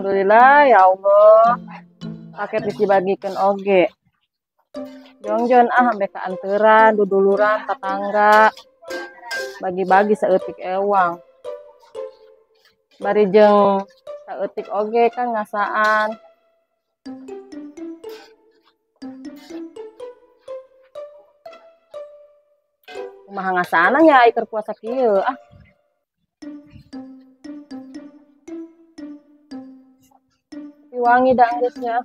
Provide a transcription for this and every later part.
Alhamdulillah ya Allah. Paket geus dibagikeun oge. Jongjon ah sampai kaanteran, duduluran, tetangga. Bagi-bagi saeutik ewang. Bari jeung saeutik oge kan ngasaan. Kumaha ngasaan nya ieu puasa kieu ah. Tapi wangi da geusnya.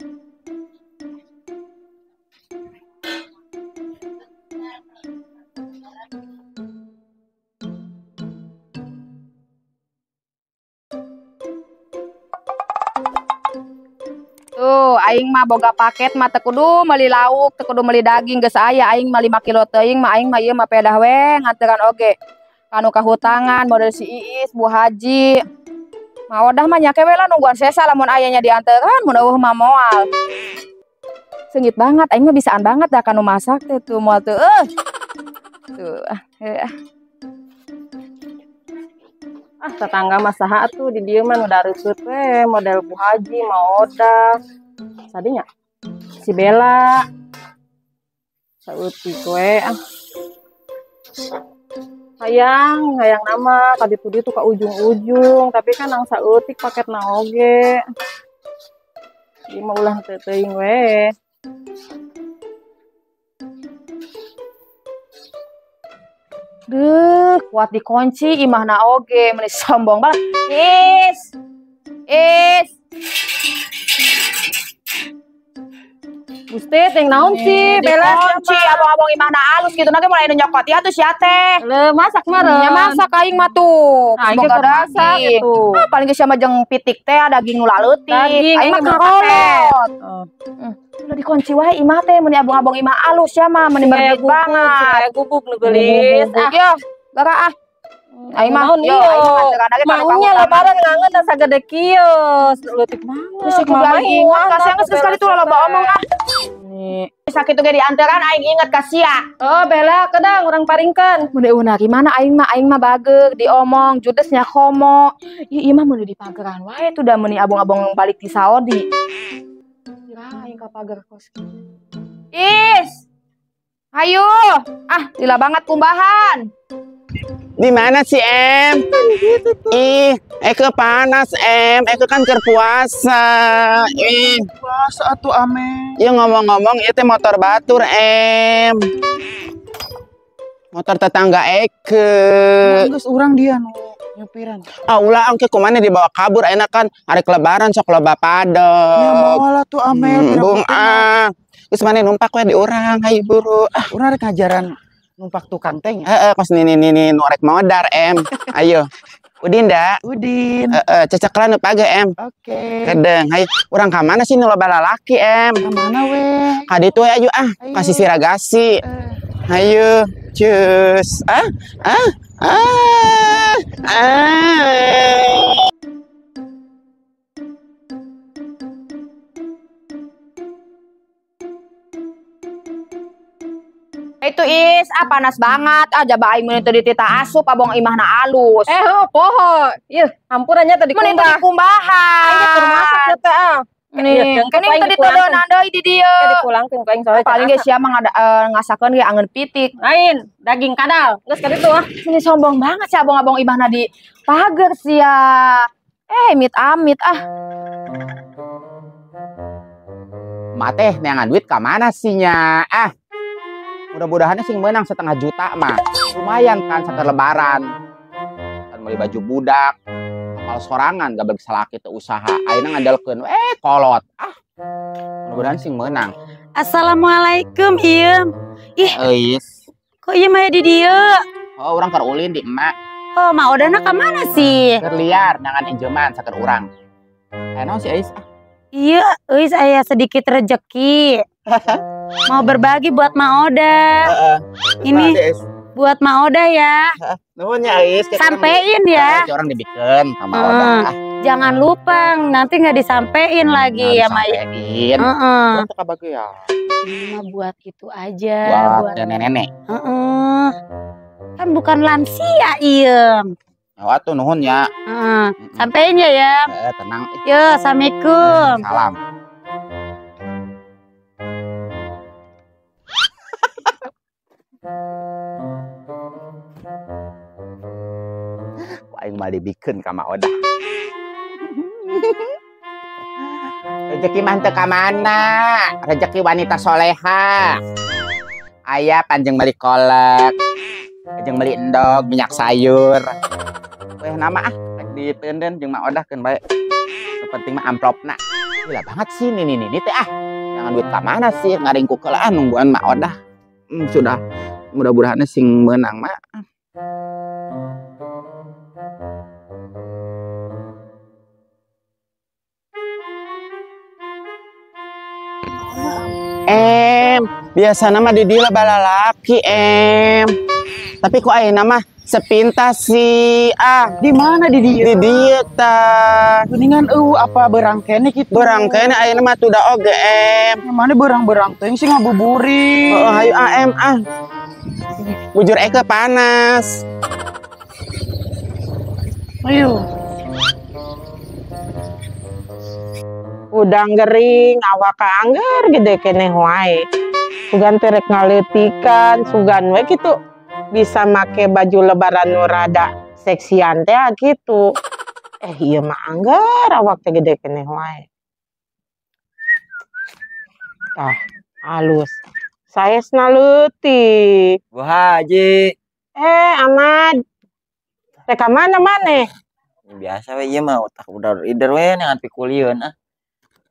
Tuh, aing mah boga paket mah teu kudu meuli lauk, teu kudu meuli daging geus aya aing mah 5 kilo teuing mah aing mah ieu mah pedah we nganteran oge. Kanu kahutangan model si Iis, Bu Haji. Maodah mah nya we lah nungguan sesa lamun aya nya dianteran mun eueuh mah moal. Seungit banget aing mah bisaan banget dah kanu masak teh tuh moal teu eueuh. Tuh, heuh. Ah, tetangga mah saha atuh di dieu mah nu dareuseup we model Bu Haji, Maodah. Sadinya si Bella. Saeutik we ah. Hayang, hayang nama ka ditu ditu ka ujung-ujung, tapi kan nang saeutik paketna oge. Ieu mah ulah teu teuing we. Duh, kuat dikunci imahna oge, meuni sombong banget. Is. Is. Gusti, teh naon sih? Bella dikunci abang-abang imahna alus gitu nage mulai nu nyokot ya tuh sia teh. Leuh, masak mah nya masak aing mah tuh. Nah, aing Boga masak daging. Gitu. Ah, paling geus sia mah jeung pitik teh daging nu laleutik. Daging, Aing mah aing mah karolot. Oh. Udah dikunci wae imah teh meuni abang-abang imah alus ya mah meuni Kayak berbit gubuk, banget. kayak gubuk nu geulis. Gubuk, ya, gara ah. Aing mah Naon yo, ieu? aing mah nganteran age ka nu Maunya kahutang. lebaran ngangen dan sagede kieu, leutik banget. Geus kudu Mama aing inget ka sia ingat geus sekali tuh loba omong ah. Nih. Sakitu ge dianteran aing inget ka sia. Oh, Bella kedang urang paringkeun. Mun eueuh gimana aing mah bageuk diomong judesnya komo. Ieu ieu mah meuni di pageran wae tuh da meuni abong-abong balik ti Saudi. Kira aing ka pager kos. Is. Hayu. Ah, lila banget kumbahan. Di mana sih Em? Ih, Eke panas Em. Eke kan keur puasa. Ih, puasa atuh Ame. Ieu ngomong-ngomong ieu teh motor batur Em. Motor tetangga Eke. Geus urang dia nu nyupiran. Ah ulah engke kumana dibawa kabur enak kan arek lebaran sok loba padeg. Ya moal atuh Ame. Bung ah. Geus maneh numpak we di urang hayu buru. Ah, urang rek ngajaran numpak tukang teh. Heeh, kos nini-nini nu rek modar Em. Ayo. Udin da? Udin. Heeh, ceceklan nu page Em. Oke. Kedeng, hayu. Urang ka mana sih nu loba lalaki Em? Ka mana we? Ka ditu we ayo ah, ka sisi ragasi. Hayu, cus. Ah, ah, ah, ah. Itu Is, ah panas banget. Ah jaba aing mun teu ditita asup abong imahna alus. Eh, heuh, poho. Ieu, hampurannya tadi Mun itu kumbah. dikumbahan. Aing teh masak teh ah. Nih, Iya, kening aing tadi dipulangkeun. todonan deui di dieu. Kayak dipulangkeun ku aing soalnya Paling can ge sia mah ngasakeun ge angeun pitik. Lain, daging kadal. Geus ka ditu ah. Ini sombong banget sih abong-abong imahna di pager sia. Eh, amit-amit ah. Mak teh neangan duit ka mana sih nya? Ah. Mudah-mudahannya sing menang 0,5 juta mah. Lumayan kan saker lebaran. Kan beli baju budak. Kapal sorangan gak bagi salaki teu usaha. Ayeuna ngandalkeun kolot. Ah. Mudah-mudahan sing menang. Assalamualaikum Iem. Ih. Euis. Kok Iem aya di dieu? Oh, urang keur ulin di emak. Oh, Mak Odana ka mana sih? Keur liar nangan injeman saker urang. Naon sih Euis? Iya, Euis aya sedikit rejeki. Mau berbagi buat Mak Oda. Heeh. Ini buat Mak Oda ya. Heeh. Nuhun ya Euis. Sampein ya. Kayak orang dibikeun sama Oda. Jangan lupa nanti nggak disampein lagi Nggak ya Mak. disampein. Heeh. Urang teu kabagean. Ini mah buat itu aja, buat nenek-nenek. Heeh. Kan bukan lansia Iem. Ya atuh nuhun ya. Heeh. Sampein ya ya. Tenang. Yo, assalamualaikum. Salam. Aing mah dibikeun ka Mak Odah. Rezeki mah teu ka mana? Rezeki wanita soleha. Aya panjang meuli kolek, jeung meuli endog, minyak sayur. Weh nama ah, rek diteunden jeung Mak Odah keun bae. Nu penting mah amplopna. Gila banget sih nini teh ah. Jangan duit ka mana sih ngaringkuk heula ah nungguan Mak Odah. Sudah mudah-mudahan sing meunang mah. Biasa nama di dia balalaki em. Tapi kok ayeuna mah sepintas sih ah. Di mana di dia? Di dia ta. Geningan eueuh apa berang kene kitu. Berang kene ayeuna mah tuda oge em. Mana berang-berang teuing sih ngabuburit. Heeh, hayu am ah. Bujur eke panas. Ayo. Udang gering awak angger gede keneh wae. Sugan teh rek ngaleutikan, sugan we kitu bisa make baju lebaran nu rada seksian teh gitu. Ieu mah angger awak teh gede keneh wae. Tah, halus. Saesna leutik. Bu Haji. Ahmad. Rek ka mana maneh? Biasa we ieu mah otak udah ider we neangan pikulieun ah.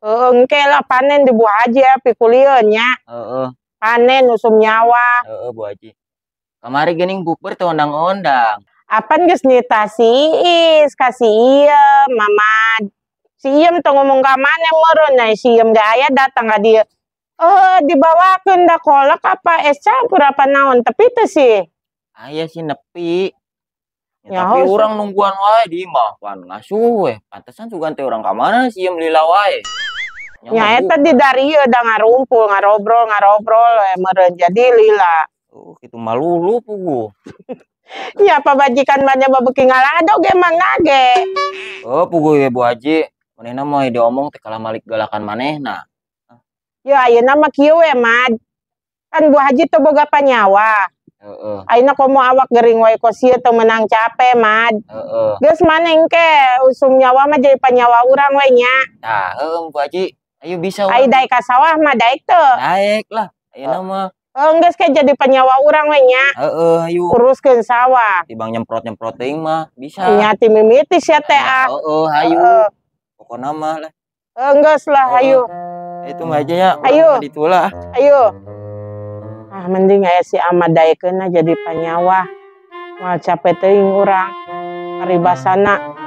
Heeh, engke lah panen di Bu Haji ya pikulieun nya. Heeh. Panen usum nyawa. Heeh, Bu Haji. Kamari geuning bukber teh ondang-ondang. Apan geus nita si Iis ka si Iem, Mamad. Si Iem teh ngomong ka maneh meureun nah si Iem ge aya datang ka dieu. Dibawakeun da kolak apa es campur apa naon tapi teu sih. Aya sih nepi. Ya, Ya, tapi urang nungguan wae di imah pan ngasuh we. Pantesan sugan teh urang ka mana si Iem lila wae. Nya eta di dari ieu da ngarumpul, ngarobrol we meureun jadi lila. Oh, kitu malulu puguh. Ya pabajikan mah nya babeuki ngalado ge mana ge. Oh, puguh ye Bu Haji. Manehna mah diomong teh kalah malik galakan manehna. Ya ayeuna mah kieu we Mad. Kan Bu Haji teu boga panyawa. Heeh. Ayeuna komo awak gering wae kos ieu teu meunang cape Mad. Heeh. Geus maneh engke usum nyawa mah jadi panyawa urang we nya. Tah, heueuh Bu Haji. Ayo bisa Ai daek ka sawah mah daek teu? Daek lah. Ayeuna mah. Heuh, geus ke jadi panyawa urang we nya. Heeh, ayo. Uruskeun sawah. Tibang nyemprot-nyemprot teuing mah bisa. Nya ti mimiti sia teh ah. Heeh, hayu. Pokona mah lah. Heuh, geus lah hayu. Itu mah aja ya. Ayo. Ditulah. Ayo. Ah, mending aya si Ahmad daekeunna jadi panyawa. Moal capek teuing urang. Paribasana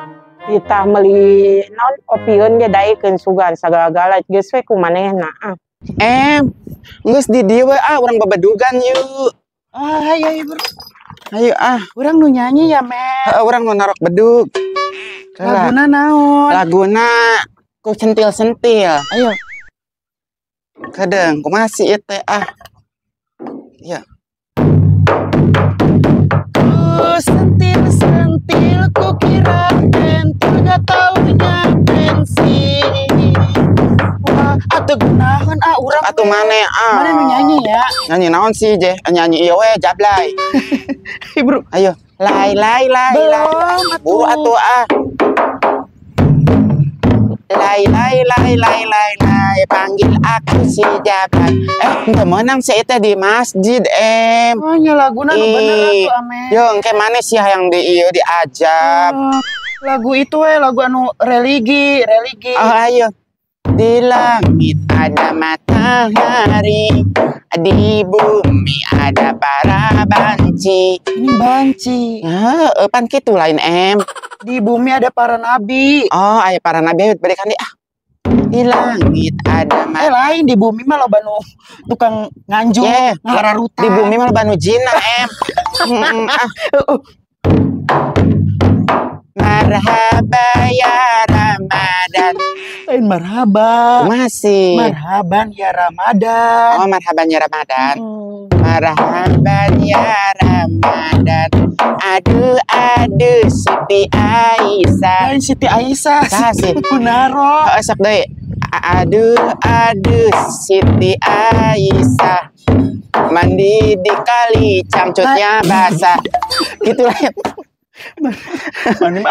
titah meuli naon opieun ge daekeun sugan sagala-gala geus we ku manehna ah. Geus di dieu we ah urang babadugan yeuh. Ah, hayu hayu bro. Hayu ah. Urang nu nyanyi ya, Mel. Heeh, urang nu narok bedug. Laguna naon? Laguna ku sentil-sentil. Ayo. Kadang kumaha sih ieu teh ah. Ya. Ku sentil-sentil ku kira pentil gak taunya pensil. Wah, atuh gunaheun ah urang. Atuh maneh ah. Maneh nu nyanyi ya? Nyanyi naon sih, Je? Nyanyi ieu we jablay. Bro. Ayo, lai lai lai lai. Buru atuh ah. Lai lai lai lai lai lai, panggil aku si Jablay. Teu meunang si eta di masjid em. Oh, nya laguna nu bener atuh ame. Yo, engke maneh sih hayang di ieu diajab. Oh, lagu itu we lagu anu religi, religi. Oh, ayo. Di langit ada matahari, di bumi ada para banci. Ini banci. Heeh, pan kitu lain em. Di bumi ada para nabi. Oh, aya para nabi ayo balikan deui ah. Di langit ada lain di bumi mah loba nu tukang nganjuk, ngararutan. Di bumi mah loba nu jina em. Ah. Marhaba ya Ramadan. Lain marhaba. Masih. Marhaban ya Ramadan. Oh, marhaban ya Ramadan. Marhaban ya Ramadan. Aduh aduh. aduh Siti Aisyah. Lain Siti Aisyah. Saha sih? Munaro. Heeh, sok deui. Aduh aduh Siti Aisyah. Mandi di kali cangcutnya basah. Gitu lain.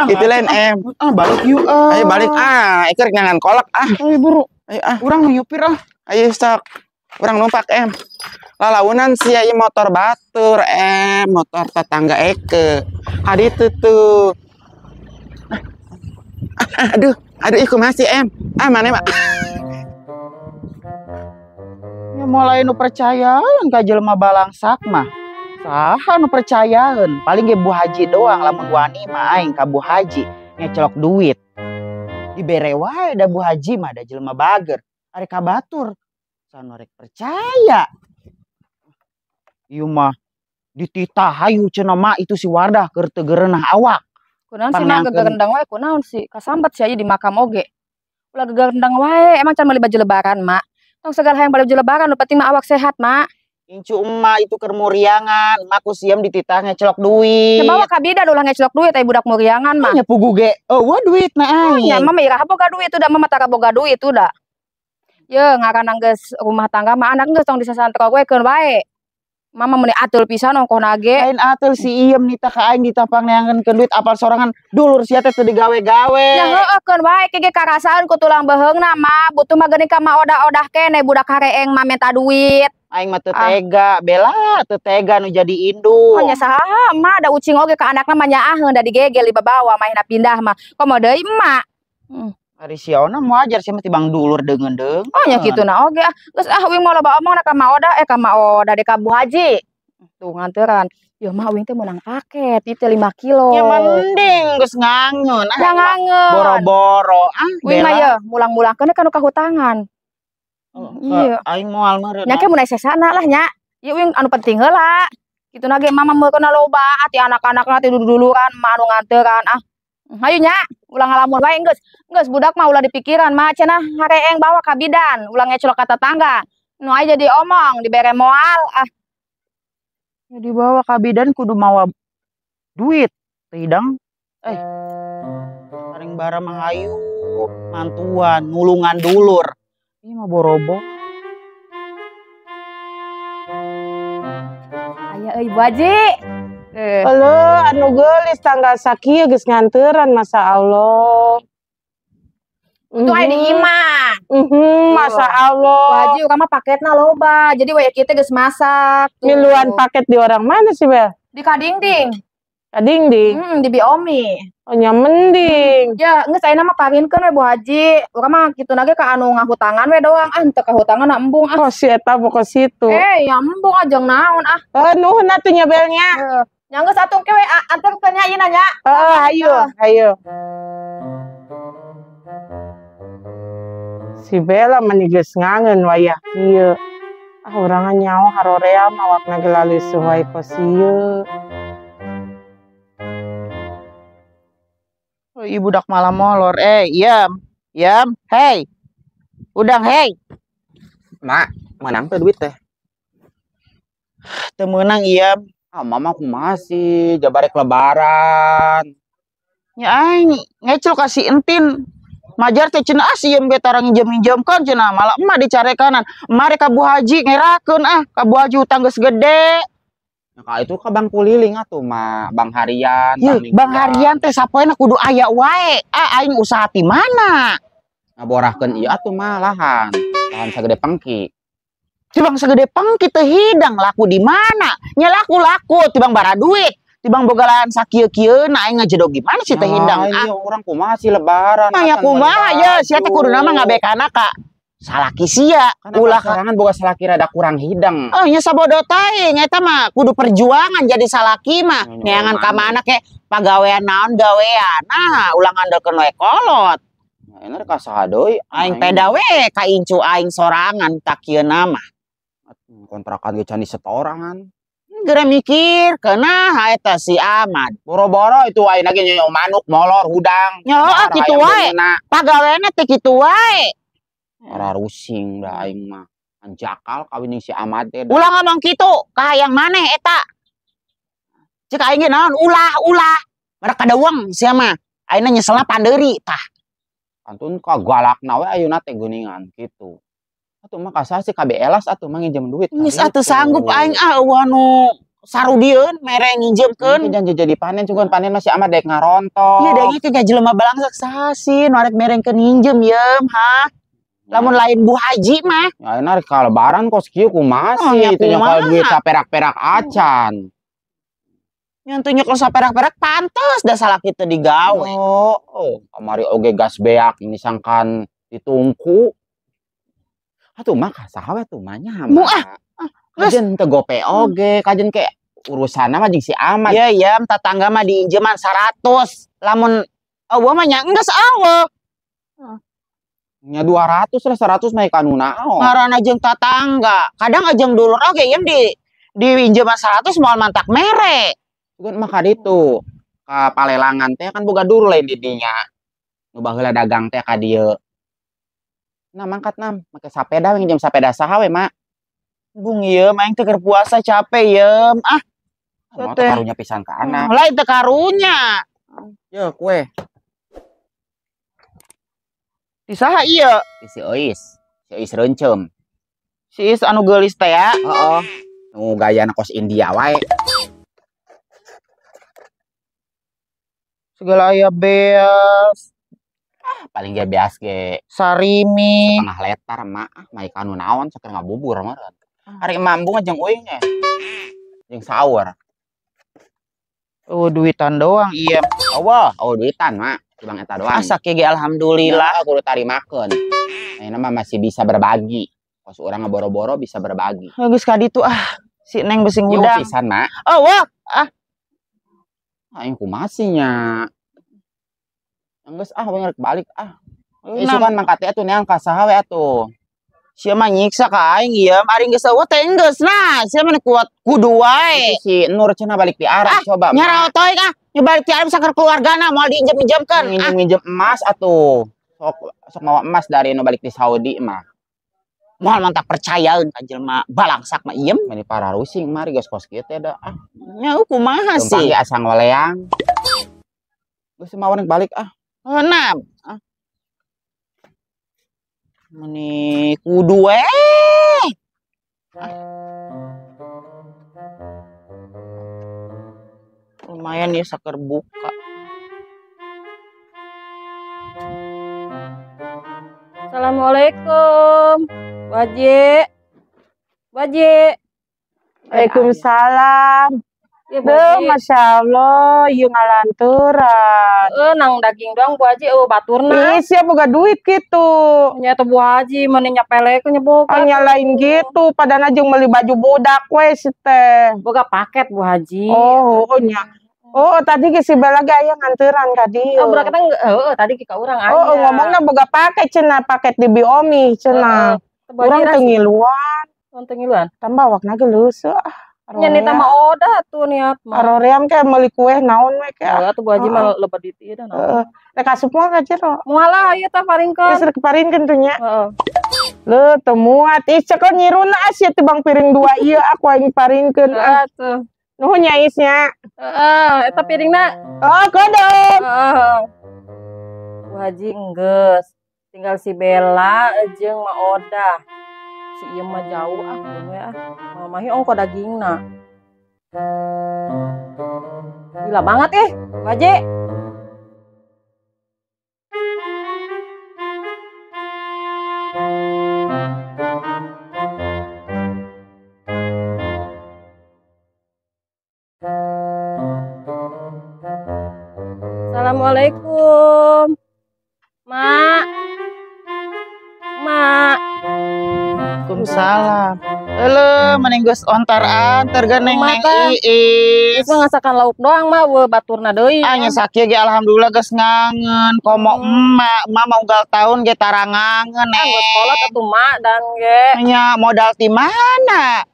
Itu lain em. Ah balik yuk ah. Ayo balik ah, ieu rek nyangan kolak ah. Ayo buru. Ayo ah. Urang nu nyupir ah. Ayo sok. Urang numpak em. Lalaunan sih ieu motor batur em, motor tetangga Eke. Hadi itu tuh. Aduh, aduh ieu kumaha sih em? Ah mana mah? Ya mulai nu percayaan ka jelema balangsak mah. Saha nu percayaan? Paling ge Bu Haji doang lamun wani mah aing ka Bu Haji ngecelok duit. Dibere wae da Bu Haji mah da jelema bager. Ari ka batur sanu rek percaya. Ieu mah dititah hayu cenah mah itu si Wardah keur teu geureunah awak. Kunaon sih mah gegerendang wae kunaon sih? Kasambat sih aya di makam oge. Ulah gegerendang wae, emang can meuli baju lebaran, Mak. Tong segala hayang baju lebaran nu penting mah awak sehat, Mak. Incu emak itu keur muriangan, emak ku sieum dititah ngecelok duit. Ya bawa ka bidan ulah ngecelok duit aya budak muriangan mah. Nya pugu ge eueuh duitna aing. Nya mah iraha boga duit udah mah tara boga duit udah. Ye ngaranna geus rumah tangga mah anak geus tong disasantro we keun wae. Mama meuni atul pisan ongkohna ge. Lain atul si Iem nita ka aing ditapang neangankeun duit apal sorangan dulur sia teh teu digawe-gawe. Ya heueuh keun wae ke ge karasaan ku tulang beheungna mah butuh mah geuning ka mah odah-odah keneh budak hareeng mah menta duit. Aing mah teu tega, Bella teu tega nu jadi indung. Oh nya saha mah da ucing oge ka anakna mah nyaaheun da digegel dibabawa mahina pindah mah. Komo deui emak. Ari si Ona mau ajar sih mah tibang dulur deungeun-deungeun. Oh nya kituna oge ah. Geus ah uing mah loba omong na ka Ma Odah ka Ma Odah de ka Bu Haji. Tuh nganteran. Ieu mah uing teh meunang paket ieu teh 5 kilo. Nya mending geus ngangeun ah. Ya ngangeun. Boro-boro ah. Uing mah ye mulang-mulangkeun ka nu kahutangan. Iya. Aing moal meureun. Nya ke mun sesana lah nya. Ieu uing anu penting heula. Kituna ge mama meukeun loba ati anak-anakna teh duduluran mah anu nganteran ah. Hayu nya, ulah ngalamun wae geus. Geus budak mah ulah dipikiran mah cenah hareeng bawa ka bidan, ulah ngecelok ka tetangga. Nu aya jadi omong dibere moal ah. Ya dibawa ka bidan kudu mawa duit. Teu hidang. Paling bara mah hayu mantuan, nulungan dulur. Ieu mah borobo. Aya euy Bu Haji. Halo, anu geulis tanggal sakieu geus nganteran masa Allah. Itu aya di imah. Masa Allah. Bu Haji urang mah paketna loba. Jadi waya kieu teh geus masak. Tuh. Miluan paket di orang mana sih, Bel? Di Kadingding. Kadingding? Di Biomi. Oh nya mending. Ya, geus ayeuna mah parinkeun we Bu Haji. Urang mah kituna ge ka anu ngahutangan we doang. Ah, teu kahutangan na embung ah. Oh si eta pokok situ. Ya embung ah jeung naon ah. Nuhun atuh nya Belnya. Nya geus atuh ke we anterkeun nya ieu nya. Heeh, hayu, hayu. Si Bella mani geus ngangeun wayah kieu. Ah urang nyaho harorea mawakna ge laleuseum wae kos ieu. Oh, ibu budak malah molor. Yam. Yam, hey. Udang, hey. Mak, menang teh duit teh? Teu meunang, Yam. Ah, mama kumaha sih, jabarek lebaran. Ya aing ngecil ka si Entin. Majar teh cenah ah si Yam ge tara nginjem-nginjemkeun cenah, malah emak dicarekanan. Emak rek ka Bu Haji ngerakeun ah, ka Bu Haji hutang geus gede. Nah, ka itu ka Bang Kuliling atuh mah, Bang Harian, Bang, bang Harian teh sapoena kudu aya wae. Ah aing usaha ti mana? Ngaborahkeun ieu atuh mah lahan. Lahan sagede pengki. Tibang segede pengki teu hidang laku di mana? Nya laku-laku tibang bara duit. Tibang boga lahan sakieu-kieuna aing ngajedog gimana sih teh hidang? Ah, urang kumaha sih lebaran? Mah ya kumaha ye, sia teh kuduna mah ngabekana ka salaki sia. Ulah sorangan boga salaki rada kurang hidang. Oh nya sabodo teuing eta mah kudu perjuangan jadi salaki mah. Neangan ka mana ke pagawean naon gawean. Nah, ulah ngandelkeun we kolot. Nah, ini rek saha deui? Aing peda we ka incu aing sorangan tak kieu mah. Kontrakan ge can disetoran. Geura mikir keuna eta si Ahmad. Boro-boro itu aing lagi nyonya manuk molor hudang. Nya heueuh kitu wae. Pagaweanna teh kitu wae. Ora rusing da aing mah. Anjakal kawin jeung si Ahmad teh. Ulah ngomong kitu, ka hayang maneh eta. Cek aing ge naon ulah-ulah. Mereka kada uang sia mah. Ayeuna nyeselna pandeuri tah. Kantun kagalakna we ayeuna teh geuningan kitu. Atuh mah kasaha si KB Elas atuh mah nginjem duit. Geus atuh sanggup aing ah eueuh anu sarudieun mere nginjemkeun. Jangan jadi panen cuman panen masih amat daek ngarontok. Iya daek ge jelema balangsak saha sih nu arek merengkeun nginjem yeum ha. Lamun lain Bu Haji mah. Ya ayeuna rek ka lebaran kos kieu kumaha sih teu nyokol duit saperak-perak acan. Nya teu nyokol saperak-perak pantes da salaki teu digawe. Oh, kamari oge gas beak disangkan ditungku. Atuh mah kasaha we tuh mah nya. Mu ah. Kajen teu gope oge, kajen ke urusanna mah jeung si Ahmad. Iya, iya, tetangga mah diinjeman 100. Lamun eueuh mah nya enggeus eueuh. Nya 200 lah, 100 mah ka nu naon. Ngaranna jeung tatangga. Kadang jeung dulur oge ieu di diinjeman 100 moal mantak mere. Sugan mah ka ditu. Ka palelangan teh kan boga dulur lain di dinya. Nu baheula dagang teh ka dieu. Nah mangkat nam, make sapeda we nginjem sapeda saha we, Mak? Bung ieu mah aing teh keur puasa capek yeum. Ah. Mau teh karunya pisan ka anak. Lain teh karunya. Ye kue. Di saha ieu? Di si Euis. Si Euis reuncem. Si Is anu geulis teh ya? Heeh. Nu gayana kos India wae. Segala aya beas. Ah, paling ge beas ge sarimi. Setengah letar mah, mah anu naon saker ngabubur mah. Ari mambung jeung euy ge. Jeung sahur. Oh, duitan doang iya. Eueuh, oh duitan mah. Bang eta doang. Asa ge alhamdulillah aku udah tarimakeun. Ayeuna mah masih bisa berbagi. Kos urang ngaboro-boro bisa berbagi. Geus ka ditu ah. Si Neng beusi ngudang. Pisan, Mak. Oh, wah. Ah. Aing kumaha sih nya? Geus ah we rek balik ah. Isukan mangkat teh atuh neang ka saha we atuh. Sia mah nyiksa ka aing ieu, ari geus eueuh teh geus nah. Sia mah kuat kudu wae. Si Nur cenah balik di Arab coba. Nyarao teuing ah. Balik ti Arab saker keluargana moal diinjem-injemkeun. Nginjem-nginjem emas atuh. Sok mawa emas dari nu balik di Saudi mah. Moal mantap percayaeun ka jelema balangsak mah iem. Meni pararusing mah geus kos kieu teh da ah. Nya kumaha sih? Leumpang ge asa ngoleang. Geus mah urang balik ah. Nah, ah. Meni kudu we. Lumayan ya saker buka. Assalamualaikum. Wajik. Wajik. Waalaikumsalam. Ya, Duh, Masya Allah, ieu ngalanturan. Nang daging doang Bu Haji, baturna. Ih, siap boga duit gitu. Nya teh Bu Haji, meni nyapelekeun nya boga. Oh, nyalain gitu, padahal jeung meuli baju budak we si teh. Boga paket Bu Haji. Oh, oh nya. Oh, tadi ge si Bella ge aya nganteran ka dieu. Oh, budak eta heeh tadi ka urang aya. Oh, ngomongna boga paket cenah, paket di Biomi cenah. Urang teu ngiluan. Urang teu ngiluan. Tambah awakna ge leuseuh ah. Nya nita mah odah tuh niat mah. Aroream ke meuli kue naon we ke. Heeh atuh Bu Haji mah lebat di ieu dah naon. Rek asup mah ka jero. Moal lah ieu tah paringkeun. Geus rek paringkeun tuh nya. Heeh. Leuh teu muat ih cekel nyiruna sia teh bang piring dua ieu aku aing paringkeun. Heeh tuh. Nuhun nya Is nya. Heeh, eta piringna. Oh, kodok. Heeh. Bu Haji enggeus. Tinggal si Bella jeung Ma Odah. Si ieu mah jauh ah we ah. Mamahi ongko dagingna. Gila banget Bu Haji. Assalamualaikum. Mak. Mak. Waalaikumsalam. Halo, mending geus ontar-antar geuning Neng Iis. Geus ngasakan lauk doang mah we baturna deui. Ah nya sakieu ge alhamdulillah geus ngangen. Komo emak, emak mau unggal tahun ge tara ngangen Neng. Geus kolot atuh mak dan ge. Nya modal ti mana?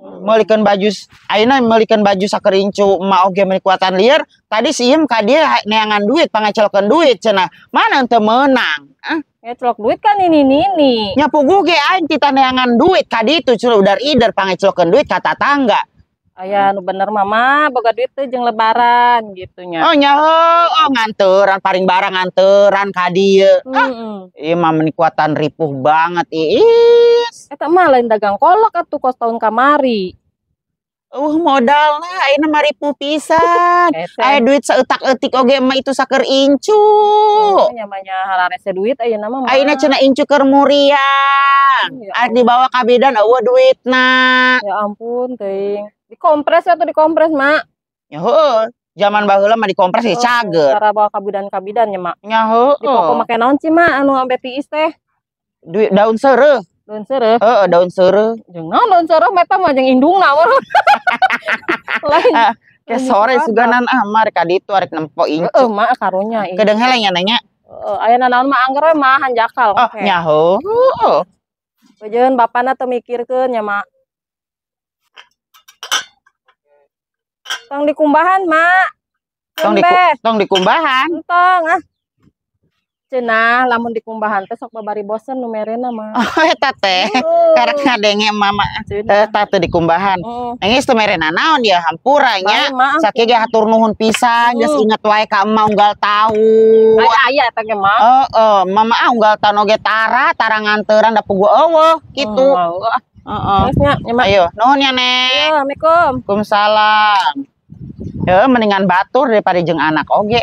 Meulikeun baju ayeuna meulikeun baju sakerincu emak oge meuli kuatan lieur. Tadi si Iem ka dieu neangan duit pangacelkeun duit cenah. Mana teu meunang? Ah. Ngecelok duit kan ini nini. Nya puguh ge aing tita neangan duit ka ditu cenah udar ider pangecelkeun duit ka tatangga. Aya nu bener mama boga duit teh jeung lebaran gitu nya. Oh nya heuh, nganteran paring barang nganteran ka dieu. Heeh. Ieu mah meni kuatan ripuh banget Iis. Eta mah lain dagang kolak atuh kos tahun kamari. Modalna ayeuna mah ripuh pisan. Aya duit saeutak-eutik oge mah itu saker incu. Nya mah nya hararese duit ayeuna mah. Ayeuna cenah incu keur muriang. Ya Arek dibawa ka bidan eueuh duitna. Ya ampun teuing. Dikompres atau dikompres, Mak? Ya heueuh, zaman baheula mah dikompres ge cager. Cara bawa kabidan-kabidan nya, Mak. Nya heueuh. Dipoko make naon sih, Mak, anu ampe tiis teh? Duit daun seureuh. Daun seureuh? Heeh, daun seureuh. Jeung naon daun seureuh mah eta mah jeung indungna mah. Lain. Ke sore suganan ah mah rek ka ditu arek nempo incu. Heeh, Mak karunya. Kedeung heula nya nanya. Heeh, aya nanaon mah angger we mah hanjakal. Oh, nya heueuh. Bejeun bapana teu mikirkeun nya, Mak. Tong dikumbahan, Mak. Tong dikumbahan. Entong ah. Cenah lamun dikumbahan teh sok babari bosen nu merena mah. Oh eta teh. Karek ngadenge mama. Eta teh dikumbahan. Enggeus teu merena naon ya hampura nya. Sakieu ge hatur nuhun pisan geus inget wae ka emak unggal taun. Aya eta ge mah. Heeh, mama ah unggal taun oge tara nganteran da puguh eueuh kitu. Heeh. Geus nya, nya Mak. Ayo, nuhun ya, Neng. Assalamualaikum. Waalaikumsalam. Heuh, mendingan batur daripada jeung anak oge.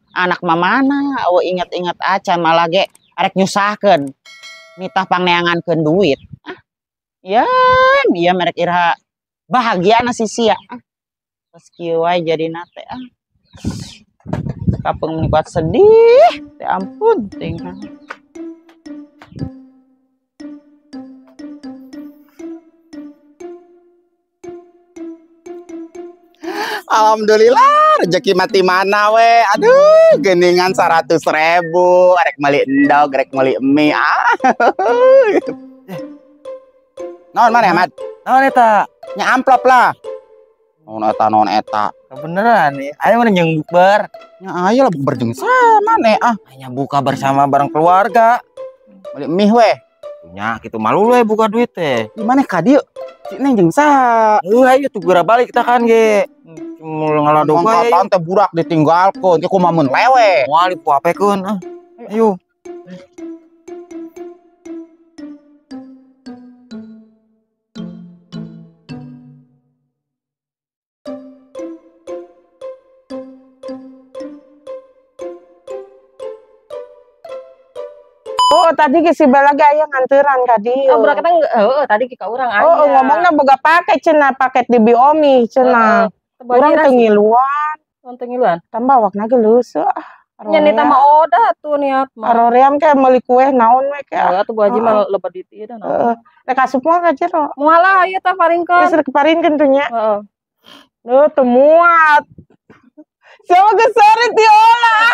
Anak mamana eueuh inget-inget acan malah ge arek nyusahkeun. Nitah pangneangankeun duit. Ya, ieu merek iraha bahagiana si sia. Terus kieu wae jadina teh ah. Kapeung meni kuat sedih. Teh ampun teuing. Alhamdulillah rezeki mati mana we. Aduh, geningan 100.000 arek meuli endog, arek meuli mie. Ah. Naon mana Ahmad? Naon eta? Nya amplop lah. Naon eta, naon eta? Kebeneran nih, ayo mana jeung bukber. Nya ayo lah bukber jeung sama nih ah. Nya buka bersama bareng keluarga. Meuli mie we. Nya kitu malu we buka duit teh. Di mana ka dieu? Si Neng jeung saha? Heuh ayo tuh geura balik kita kan ge. Ngaladog wae. Mangkatan teh budak ditinggalkeun, ke kumaha mun lewe. Moal dipuapekeun ah. Ayo. Oh, tadi ke si Bella ge aya nganteran ka dieu. Oh, budak eta heueuh tadi ke ka urang aya. Oh, ngomongna boga paket cenah, paket di Biomi cenah. Urang teu ngiluan. Urang teu ngiluan. Tambah awakna ge leuseuh ah. Nya nita mah oda atuh niat mah. Aroream ke meuli kue naon we ke. Heeh atuh Bu Haji mah lebat di dieu naon. Heeh. Rek asup moal ka jero. Moal lah ieu tah paringkeun. Geus rek paringkeun tuh nya. Heeh. Duh teu muat. Siapa geus sore ti olah.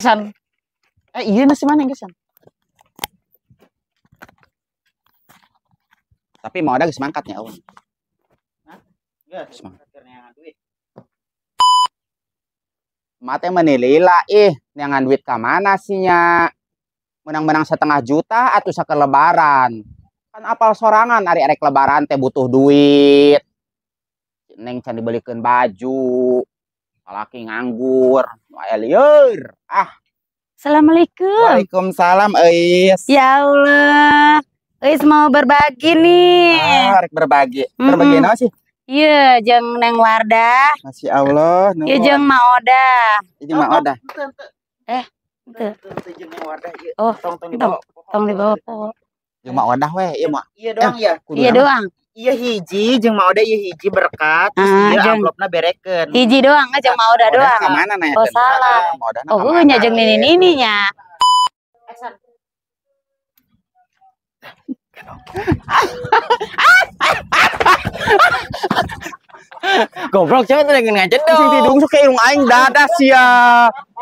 San. Iya nasi mana geus san? Tapi mau ada geus mangkatnya eueuh. Geus mangkat neangan duit. Mate meni lila ih, neangan duit ka mana sih nya? Menang-menang 1,5 juta atuh saker lebaran. Kan apal sorangan ari arek lebaran teh butuh duit. Neng can dibelikeun baju. Salaki nganggur, nu aya lieur. Ah. Assalamualaikum. Waalaikumsalam, Eis. Ya Allah. Eis mau berbagi nih. Ah, rek berbagi. Berbagi naon sih? Iya, jeung Neng Wardah. Masya Allah. Iya, jeung Ma Oda. Iya, jeung Ma Oda. Henteu. Jeung Neng Wardah ieu. Oh, tong dibawa. Tong dibawa poho. Jeung Ma Odah we, ieu mah. Iya doang ya. Iya doang. Iya hiji jeung Ma Oda ieu hiji berkat, terus ieu amplopna berekeun. Hiji doang jeung Ma Oda doang. Ka mana nanya? Oh, salah. Oh, nya jeung nini-nini nya. Goblok cewek tuh dengan ngajedog. Sing tidung sok irung aing dadas sia.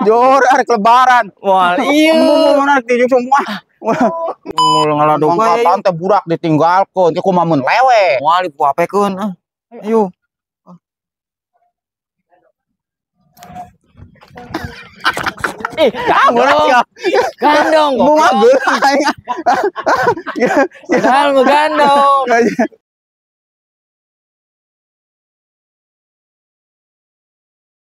Jor arek lebaran. Wah, iya. Mun arek tidung semua. Ngaladog wae. Mangkatan teh budak ditinggalkeun, ke kumaha mun lewe. Moal dipuapekeun ah. Ayo. Eh, gandong. Gandong. Bunga geura aing. Padahal mau gandong.